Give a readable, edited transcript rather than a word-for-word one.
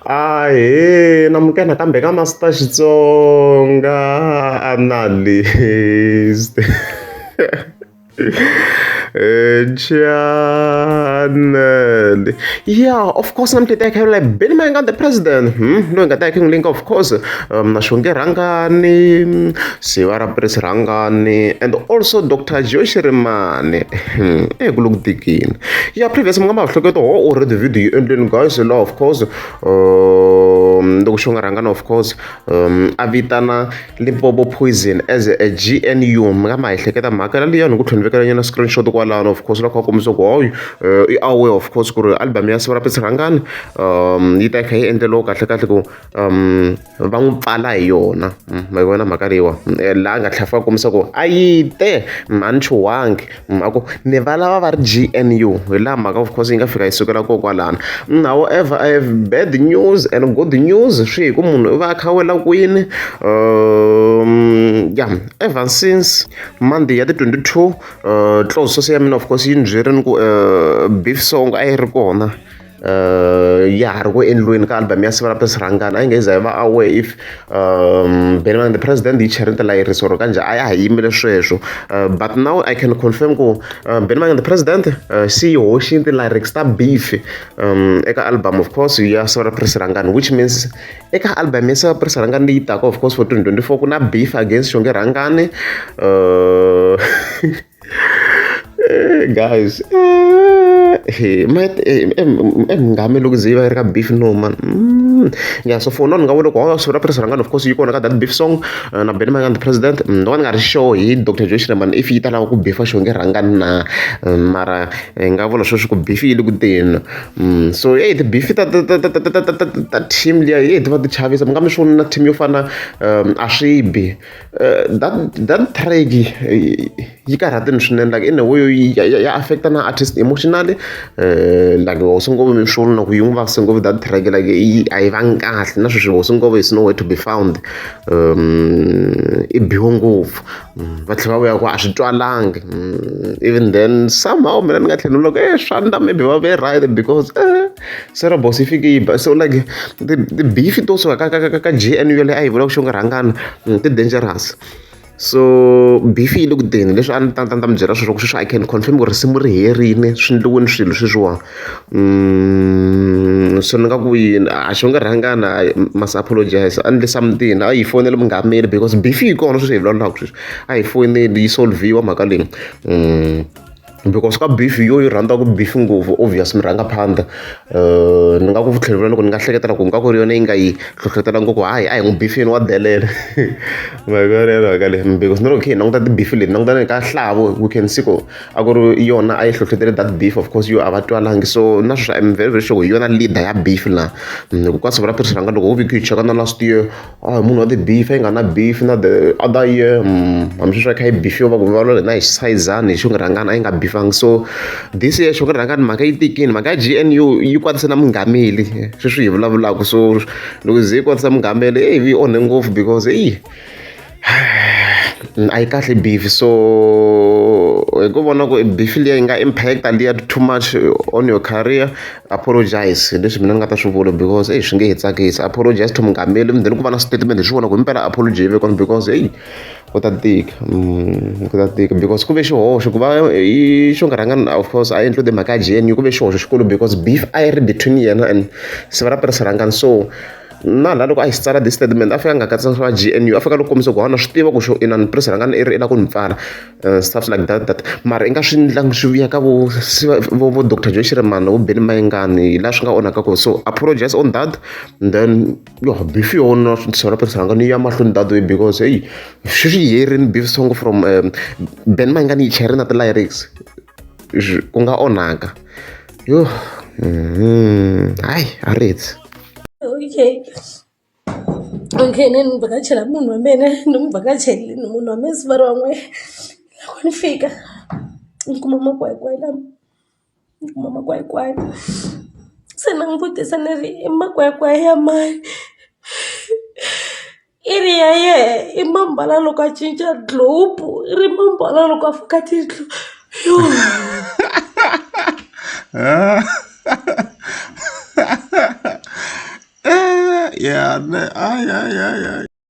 Ahee namukela nakambe ka Master Xitsonga Analyst channel yeah of course namuntlha hi ta hi kha hi Benny Mayengani the president loyi hi nga ta hi kha hi n'wi link of course na Xongi Rhangani Siva ra Prince Rhangani and also Doctor Joe Shirimani e ku le ku tikeni ya previous mi nga ma hleketa ho already video yi endleni guys la of course loko Xongi Rhangani of course a vitana Limpopo Poison as a G_N_U mi nga ma hi hleketa mhaka liyani hi ku tlhela ni vekela nyana screenshot kwalano of course loko a kombisa ku hoyi i aware of course ku ri album ya Siva ra Prince Rhangani yi ta yi kha yi endleriwa kahle kahle ku va n'wi pfala hi yona ma yi vona mhaka leyiwa laha a nga tlhela a fika a kombisa ku a yi te a ni chuhangi a ku ni va lava va ri G_N_U hi laha mhaka of course yi nga fika yi sukela kona kwalano however I have bad news and good news swi hi ku munhu u va a kha a wela kwini ya ever since Monday ya ti 22 close source ya mina of course yi ni byerini ku beef song a yi ri kona ya ha ri ku endliweni ka album ya Siva ra Prince Rhangani a yi nge za yi va aware if Benny Mayengani the president yi cherile tilayirisi or kanjhani a ya ha yimele sweswo but now I can confirm ku Benny Mayengani the president se yi hoxile ti-lyrics ta beef eka album of course ya Siva ra Prince Rhangani which means eka album ya Siva Prince Rhangani leyi taka of course for 2024 ku na beef against Xongi Rhangani guys nghami loko ze yi va yi ri ka beef no man ya so for now ni nga vula ku Siva ra Prince Rhangani of course yi kona ka that beef song na Benny Mayengani the president no ka ni nga ri sure hi Doctor Joe Shirimani if yi ta lava ku beef-a Xongi Rhangani na mara hi nga vula sweswi ku beef yi le ku teni so hey ti-beef ta ta ta ta ta ta ta ta team liya hey ti va ti chavisa mi nga mi swi voni na team yo fana a swi bi that that track yi karhatini swinene like in a way ya ya affect na artist emotionally like hosi ngopfu mi swi vona na ku yi n'wi vavise ngopfu that track like yi a yi vangi kahle na sweswi hosi ngopfu is nowhere to be found i biwe ngopfu va tlhela va vuya ku a swi twalangi even then somehow mina ni nga tlhela ni loko e swa maybe va ve right because Sarah Boss yi fike yi ba so like ti-beef to suka ka ka ka ka G_N yaleyo a yi vulaka Xongi Rhangani ti dangerous so beef yi le ku teni leswi a ni ta ta ta mi byela swona ku sweswi I can confirm ku risimu ri herile swi endliwile swilo sweswiwani so ni nga ku yini a Xongi Rhangani I must apologize a endle something a yi fonela Mungameli because beef yi kona sweswi hi vulavulaka sweswi a hi foneli yi solve-iwa mhaka leyi. Because ka beef yo yi rhandzaka beef ngopfu obvious murhangaphandla ni nga ku tlhela loko ni nga hleketela ku nga ku ri yona yi nga yi hlohlotela ngopfu hayi a hi n'wi bifini wa delela ma yi vona mhaka leyi because na loko hi kha hi languta ti-beef leti languta na ka Hlavu we can see ku a ku ri yona a yi hlohlotele that beef of course yo a va twalangi so na sweswi I'm very very sure hi yona leader ya beef laha ku ka siku ra Rhangani loko ho vhiki hi cheka na last year a hi munhu wa ti-beef a yi nga na beef na the other year hambi sweswi a kha yi beef-iwa va ku vulavula hina hi xisayizani hi Xongi Rhangani a yi nga beef-angi so this year Xongi Rhangani mhaka yi tikile mhaka ya G_N_U yi kwatise na Mungameli sweswi hi vulavulaka so loko ze yi kwatisa Mungameli eyi yi onhe ngopfu because eyi a yi kahle beef so hi ku vona ku beef liya yi nga impact liya too much on your career apologize hi leswi mina ni nga ta swi vula because eyi swi nge he tsakisi apologize to Mungameli then ku va na statement hi swi vona ku himpela apology yi ve kona because eyi ku ta tika ku ta tika because ku ve xihoxo ku va i Xongi Rhangani of course a endliwe mhaka ya G_N_U ku ve xihoxo xikulu because beef a yi ri between yena and Siva ra Prince Rhangani so na laha loko a hi tsala this statement a fika a nga katsanga swa G_N_U a fika a lo kombisa ku ha na swi tiva ku xo inani Prince Rhangani i ri i lava ku ni pfala stuff like that that mara i nga swi endlangi swi vuya ka vo vo vo Doctor Joe Shirimani vo Benny Mayengani hi laha swi nga onhaka kona so apologize on that then yo beef yona Siva ra Prince Rhangani yi ya mahlweni that way because heyi sweswi yi herini beef song from Benny Mayengani yi chayerile na ti-lyrics ku nga onhaka yo hayi a ri hetsi. Okay okay ni ni vhakachela munhu wa mina ni n'wi vhakacherile munhu wa mina siva ra n'we loko ni fika ni kuma makwakwa lama ni kuma makwakwa se ni n'wi vutisa ni ri i makwakwa ya mani i ri ya yehe i ma mbala loko a cinca globe i ri ma mbala loko a faka tiyindlu yo. Ya ne, ay ay ay ay.